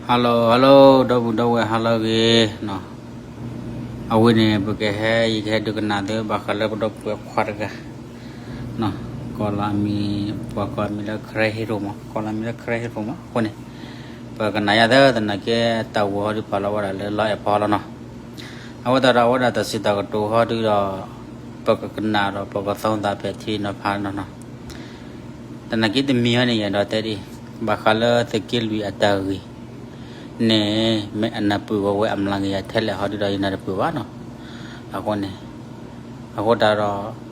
Hello hello ဒီပုၢ်ဒီဝဲၢ် ဟါလၢအဂ့ၤနီၤ. အဝဲန့ၣ် ပကဟဲ ယကဟဲဒုးကနၣ်သု ဘၣ်ဃးလၢပဒီပုၢ်ဝဲၢ်ခွါတဂၤနီၤ. ကိးလီၤအမံၤ ပှၤကိးအမံၤလၢ Karen Hero မး, ကိးလီၤအမံၤလၢ Karen Hero မး. အဃိန့ၣ် ပကနၣ်ယၤသၢ သနာ်က့ တၢ်ဂီၤဟီဒုးပာ်လီၤဝဲဒၣ်လၢ လီအဲၣ်ဖီလီၤနီၤ. အဝဲသတးဒီးအဝဲဒၣ်တၢ်စံးတၢ်ကတိၤဟီဒုးဒီး ပကကနၣ်ဒီးပကသီသးပဲာ်ထံနီၤဖးနီၤနီၤ. သနာ်က့တမံၤဟီန့ၣ် ယအဲၣ်ဒိးတဲဒ်အံၤ, ဘၣ်ဃးလၢသုးက့လွံၢ်အတၢ်ဂ့ၢ်န့ၣ် မ့ၢ်အနၢ်ပၢၢ်ဝဲအမျးကယၤထဲလဲၣ်ဟီဒုးဒီး ယနၢ်တပၢၢ်ဘၣ်နီၤ. အဃိန့ၣ် အဃိသတးဒီး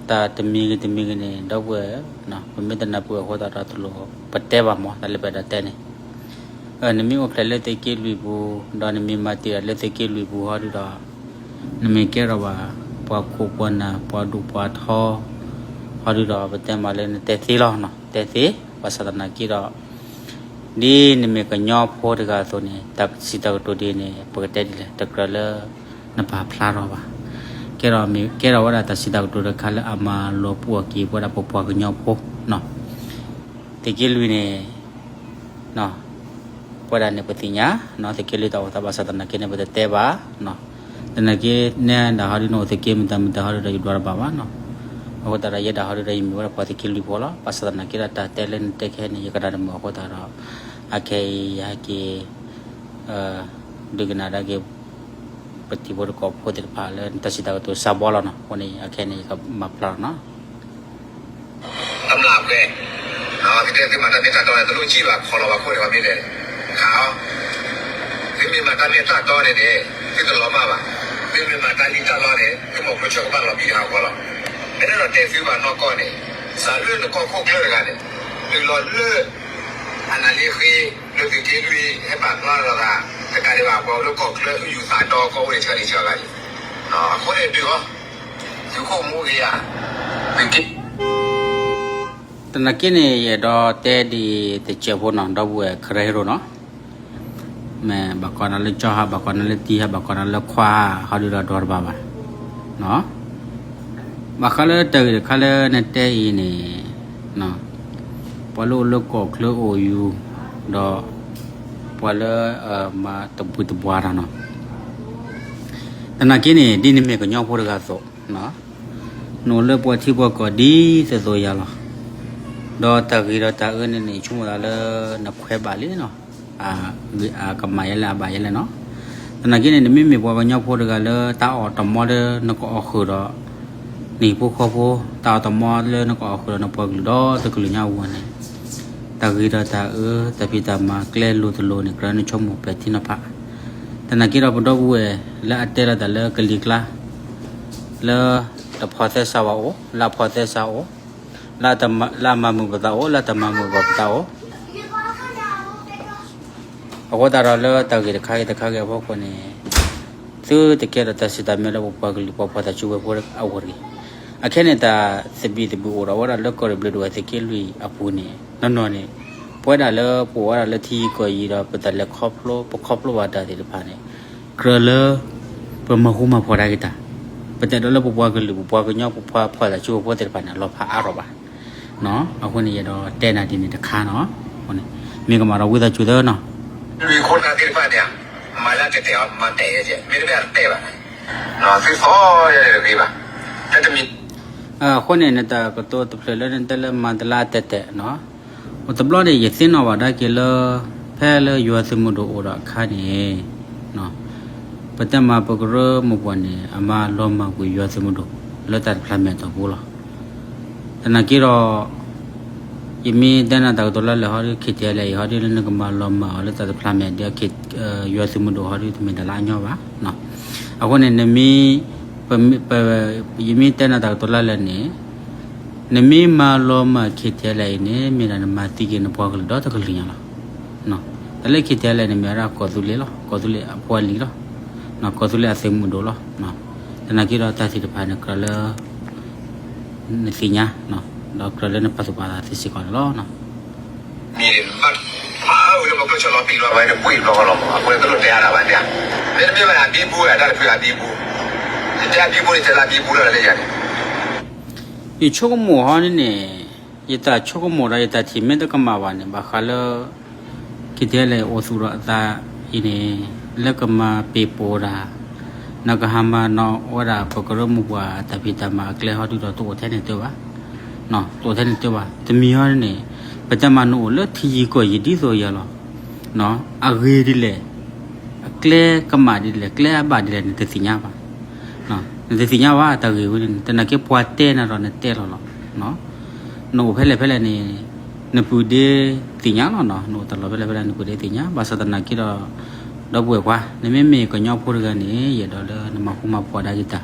တၢ်တမံၤဂ့ၤတမံၤဂ့ၤန့ၣ် ဒီပုၢ်ဝဲၢ် ပမ့ၢ်တနၢ်ပၢၢ်အဃိသတးဒီး တလိၣ်ပတဲဘၣ်မး တၢ်လၢပအဲၣ်ဒိးတဲန့ၣ် နမ့ၢ်အိၣ်ဖျဲၣ်လၢသုးက့လွံၢ်ပူၤ ဒီးနမ့ၢ်မၤတ့ၢ်ဒီးလၢသုးက့လွံၢ်ပူၤဟီဒုးဒီး နမ့ၢ်ကဲထီၣ်ဘၣ် ပှၤခိၣ်ပှၤနၢ် ပှၤဒိၣ်ပှၤထီ ဟီဒုးဒီး ပတဲမးလၢနတဲသ့လီၤနီၤ, တဲသ့, ဘၣ်ဆၣ်သနာ်က့ဒီး ဒ်နမ့ၢ်ကညီဖိတဂၤအသိးန့ၣ် တၢ်စံးတၢ်ကတိၤဒ်န့ၣ် ပကတဲဒ်လဲၣ် တကြၢးလၢ နပာ်ဖျါထီၣ်ဘၣ်. ကဲထီၣ်မ့ၢ် ကဲထီၣ်ဝဲဒၣ်တၢ်စံးတၢ်ကတိၤတခါလၢအမၤလီၤပှီၢ်က့ၤပဝဲဒၣ်ပပှၤကညီဖိနီၤ. သုးက့လွံၢ်န့ၣ် ပဝဲဒၣ်န့ၣ်ပသ့ၣ်ညါနီၤ, သုးက့လွံၢ်တၢ်အိၣ်သး ဘၣ်ဆၣ်သနာ်က့န့ၣ် ပတတဲဘၣ်နီၤ. သနာ်က့ နဲဒၣ်ဟီဒုး နအိၣ်သုးက့မတၤမတၤဟီဒုးဒီး ယဒွးတဘၣ်ဘၣ်နီၤ. အဃိသတးဒီး ယဲဒၣ်ဟီဒုးဒီး ယမ့ၢ်ဝဲဒၣ်ပှၤသုးက့လွံၢ်ဖိလီၤ. ဘၣ်ဆၣ်သနာ်က့ဒီး တၢ်တဲလၢနတဲခဲအံၤန့ၣ် ယကနၣ်တမုာ်အဃိသတးဒီး အခဲအံၤယဟဲက့ၤ ဒုးကနၣ်ဒၣ်က့ၤ ပတံၤဖိတကိးဖိသ့ၣ်တဖၣ်လၢနတၢ်စံးတၢ်ကတိၤစးဘီလီၤနီၤ. အဃိန့ၣ် အခဲအံၤန့ၣ် ယကမၤဖျါလီၤနီၤ. တမျၢ်ပှဲၤ, သုတဲသုမၤတၢ်မ့ၢ်တၢ်တီန့ၣ် တလိၣ်ကံၣ်ဘၣ် ခီလီၤဘၣ်ခိၣ်န့ၣ် ပှၤမ့ၢ်လဲၤခးအီၤ. သုမ့ၢ်မၤတၢ်မ့ၢ်တၢ်တီန့ၣ်န့ၣ် သုတလီၤမၢ်ဘၣ်. သုမ့ၢ်မၤတၢ်လံၣ်တၢ်လီန့ၣ် သုမိၢ်ကျိၤဆၢကဘၣ်လီၤဘံၣ်တဟးဂီၤလီၤ. အဲၣ်ဒိးတဲသုဘၣ်နီၢ်ကီၢ်န့ၣ် စးလၢနကီၢ်ခိၣ်ကျၢၢ်တဂၤန့ၣ် တုၤလီၤလၢ အနၢ်လံဃ့ လၢသုးက့လွံၢ် ဟဲပာ်ဖျါထီၣ်သး တကးဒံးဘၣ် ပှၤအိၣ်လၢကီၢ်ချၢ ဟုယူၢ်သးဒီကီၢ်အိၣ်န့ၣ် ဆၢဂ့ၤဆၢဂ့ၤလံ. အဃိန့ၣ်ဒုးအီၤ သုးခိၣ်မူဂ့ၤဧါ, သုးက့ သနာ်က့န့ၣ် ယအဲၣ်ဒိးတဲဒ်အံၤတစဲးဖိနီၤ ဒီပုၢ်ဝဲၢ် Karen Hero နီၤ. မ့ၢ်ဘၣ်ကိးနၤလၢကၠီဟါ ဘၣ်ကိးနၤလၢတံၤဟါ ဘၣ်ကိးနၤလၢခွါဟါ ဟီဒုးဒီးဒွးတဘၣ်ဘၣ်. ဘၣ်ဃးလၢတၢ်ဂ့ၢ်တခါလၢနတဲအံၤန့ၣ် ပှၤလၢအိၣ်လၢကီၢ်ချၢအိၣ်ယူၢ် ဒီး ပှၤလၢ မၤတဘှံးတဘှါတၢ်နီၤ. သနာ်က့န့ၣ် ဒ်နမ့ၢ်ကညီဖိတဂၤအသိး နအိၣ်လၢပှၤထံပှၤကီၢ်ဒ်သိးသိးယၤလီၤ. ဒီးတၢ်ဂ့ၤဒီးတၢ်အၢန့ၣ်န့ၣ် ဆိကမိၣ်သးလၢနခွဲးဘၣ်လံနီၤ, အကမၣ်ယဲလဲၣ် အဘၣ်ယဲလဲၣ်နီၤ. သနာ်က့န့ၣ် နမ့မ့ၢ်ပှၤကညီဖိတဂၤလၢ တၢ်အီၣ်တၢ်မီလၢနကအီၣ်ဃုာ်ဒီး နဟံၣ်ဖိဃီဖိ, တၢ်အီၣ်တၢ်မီလၢနကအီၣ်ဃုာ်ဒီးနပှၤကလုာ်ဒီတကလုာ်ညါအဂီၢ်န့ၣ်, တၢ်ဂ့ၤဒီးတၢ်အၢ တၢ်ဖံးတၢ်မၤကျဲလိၤတလိၤန့ၣ် ကြၢးနဆိကမိၣ်ပဲာ်ထံနီၤဖး. သနာ်က့ဒီးပဒီပုၢ်ဝဲၢ်လၢအတဲလီၤတၢ်လၢကလံၤကျါ လၢတဖိးသဲစးဘၣ်အိၣ်, လၢအဖိးသဲစးအိၣ်, လၢအမၤမုာ်ပသးအိၣ်, လၢအတမၤမုာ်ဘၣ်ပသးအိၣ် အဃိသတးဒီးလၢတၢ်ဂ့ၢ်တခါဂ့ၤတခါဂ့ၤအဖီခိၣ်န့ၣ်, သုတကဲထီၣ်တၢ်စံးတၢ်မံၤလၢပပှၤကလုာ်ပှၤဖှီၣ်သးစုဝဲၤဖိအဂီၢ်တဂ့ၤ. အခဲန့ၣ် တၢ်သဘံၣ်သဘုၣ်အိၣ်ဒီးဝဲဒၣ်လၢကီၢ်ရ့ၣ်ဘျ့းဒိၣ်ဝဲၢ်သုးက့လွံၢ်အပူၤန့ၣ် နီၢ်နီၢ်န့ၣ်, ပဝဲဒၣ်လၢပအိၣ်ဝဲဒၣ်လၢထံယံၤကီၢ်ယံၤဒီး ပတၢ်လဲၤခီဖျိ ပခီဖျိဘၣ်တၢ်သ့ၣ်တဖၣ်န့ၣ်, ကြၢးလၢ ပမၤဃူမၤဖိးတၢ်ဂ့ၤတၢ်, ပတအဲၣ်ဒိးလၢပပှၤကလုာ်ပပှၤကညီပပှၤဖှီၣ်သးစုဝဲၤဖိသ့ၣ်တဖၣ်န့ၣ် အလီၤဖးအါထီၣ်ဘၣ် အဃိန့ၣ် ယအဲၣ်ဒိးတဲနၤဒ်န့ၣ်တခါနီၤ. မ့ၢ်ကမၣ်ဒီးဝံသးစူၤသၢနီၤ. လွံၢ်ခိၣ်နၢ်သ့ၣ်တဖၣ်န့ၣ် မၤလၢတတဲာ်အီၤ မၤတဲာ်ယဲကဲ မ့တမ့ၢ်အတတဲာ်ဘၣ်, သုသီတဂ့ၤဘၣ်, တမံၤ အဃိန့ၣ် နတၢ်ကတိၤတဖျၢၣ်လၢနတဲလၢမၤတလါအတဲာ်တဲာ်နီၤ, အိၣ်တဘျီန့ၣ် ယသ့ၣ်နီၣ်ဘၣ်ဒၣ်က့ၤလၢ ဖဲလၢယွၤသုးမုၢ်ဒိၣ်အိၣ်ဒီးအခါန့ၣ် ပတဲမးပကရၢမိၢ်ပှၢ်န့ၣ် အမၤလီၤမၢ်ကွံာ်ယွၤသုးမုၢ်ဒိၣ် လၢတၢ်တဖျးမဲာ်အတီၢ်ပူၤလီၤ. သနာ်က့ဒီး ယမ့ၢ်တဲနၤတၢ်ကတိၤလၢလၢာ်ဟီဒ် KTLA အံၤဟီဒ်လၢနကမၤလီၤမၢ်အီၤလၢတၢ်တဖျးမဲာ်ဒီး ယွၤသုးမုၢ်ဒိၣ်ဟီဒ်တမ့ၢ်တၢ်လၢအညီဘၣ်. အဃိန့ၣ် နမ့ၢ် ယမ့ၢ်တဲနၤတၢ်ကတိၤလၢလၢာ်န့ၣ် နမ့ၢ်မၤလီၤမၢ် KTLA အံၤန့ၣ် မ့ၢ်ဒၣ်နမၤသံက့ၤနပှၤကလုာ်ဒီတကလုာ်ညါလီၤ. တၢ်လၢ KTLA န့ၣ်မ့ၢ်ဝဲဒၣ်ကီၢ်သူလ့ၤလီၤ. ကီၢ်သူလ့ၤအဖိအလံၤလီၤ. ကီၢ်သူလ့ၤအသုးမုၢ်ဒိၣ်လီၤ. သနာ်က့ဒီးတၢ်သ့ၣ်တဖၣ်န့ၣ် ကြၢးလၢ နသ့ၣ်ညါ ဒီးကြၢးလၢနပာ်သူၣ်ပာ်သးသ့စ့ၢ်ကီးန့ၣ်လီၤ. မ့ၢ်ဘၣ်ဖးဝဲလၢမၤကျိဆၢလီၤပံာ်လီၤဝဲတပှ့ၤဘျီဃီလီၤမး အဃိန့ၣ်တလိၣ်တဲအါဒၣ်ဘၣ်န့ၣ်, မ့တမ့ၢ်ဘၣ်န့ၣ် အဘံဘူဧါ တၢ်တဖုအဘံဘူ, ယတဲအဘံဘူန့ၣ် တဲလၢအဘံဘူလီၤလၢယၤန့ၣ် ယဆိကမိၣ်ဟီန့ၣ်န့ၣ်, ယတၢ်ဆိကမိၣ်ဒီးယတၢ်ထံၣ်မ့ၢ်တကမၣ်ဘၣ်န့ၣ် ဘၣ်ဃးလၢ KTLA အိၣ်သူၣ်ဒီးအသး အံၤန့ၣ် လၢကမၤပ့ၤပိာ်ဒၣ် နကဟးမၤနီၣ်ဝဲဒၣ် ပကရၢမိၢ်ပှၢ်တၢ်ဖံးတၢ်မၤအကျဲဟီဒုဒီး တအိၣ်ထဲန့ၣ်တၢ်ဘၣ်, တအိၣ်ထဲန့ၣ်တၢ်ဘၣ်. တမံၤဟီန့ၣ် ပတဲမၤနအိၣ်လၢထံယံၤကီၢ်ယံၤဒ်သိးယၤလီၤ. အဂ့ၤဒ်လဲၣ်, အကျဲကမၣ်ဒ်လဲၣ်, ကျဲအဘၣ်ဒ်လဲၣ် နတသ့ၣ်ညါဘၣ်. နတသ့ၣ်ညါဘၣ်တၢ်ဂ့ၢ်ဝဲန့ၣ် သနာ်က့ပှၤတဲနၤဒီးနတဲလီၤလီၤ. နအိၣ်ဖဲလဲၣ်ဖဲလဲၣ်န့ၣ် နပုၢ်ဒ့သ့ၣ်ညါလီၤနီၤ, နအိၣ်တၢ်လီၢ်ဖဲလဲၣ်ဖဲလဲၣ် နပုၢ်ဒ့သ့ၣ်ညါ, ဘၣ်ဆၣ်သနာ်က့ဒီး ဒီပုၢ်ဝဲၢ်ခွါ နမ့မ့ၢ်ကညီဖိတဂၤန့ၣ် ယအဲၣ်ဒိးလၢနမၤဃူမၤဖိးဒၣ်ယတၢ်,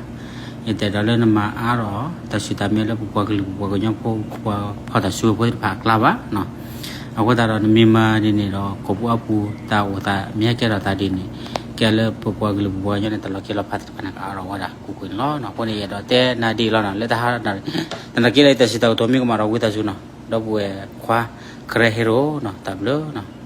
ယတအဲၣ်ဒိးလၢနမၤအါထီၣ် တၢ်ဆူၣ်တၢ်မဲလၢပပှၤကလုာ်ပပှၤကညီဖိ ပှၤဖီၣ်တၢ်စုဝဲဖိသ့ၣ်တဖၣ်အကျါဘၣ်. အဃိသတးဒီး နမ့ၢ်မၤဒ်န့ၣ်ဒီး ကီၢ်ပူၤအါပူၤ တၢ်အိၣ်သးမ့ၢ်ဟဲကဲထီၣ်သးဒ်န့ၣ် ကဲလၢပပှၤကလုာ်ပပှၤကညီန့ၣ် တၢ်လီၢ်ကဲလီၤဖးသ့ၣ်တဖၣ်န့ၣ် ကအါထီၣ်ဝဲဒၣ်ကွ့ၢ်ကွ့ၢ်န့ၣ်လီၤ. အဃိန့ၣ် ယအဲၣ်ဒိးတဲနၤဒ်အံၤလီၤနီၤ, လၢတၢ်ဟး သနာ်က့ဒီး ယတၢ်စံးတၢ်ကတိၤမ့ၢ်ကမၣ်ဒီးဝံသးစူၤနီၤ, ဒီပုၢ်ဝဲၢ်ခွါ ကရၢဟ့ရိၤနီၤ, တၢ်ဘျုးနီၤ.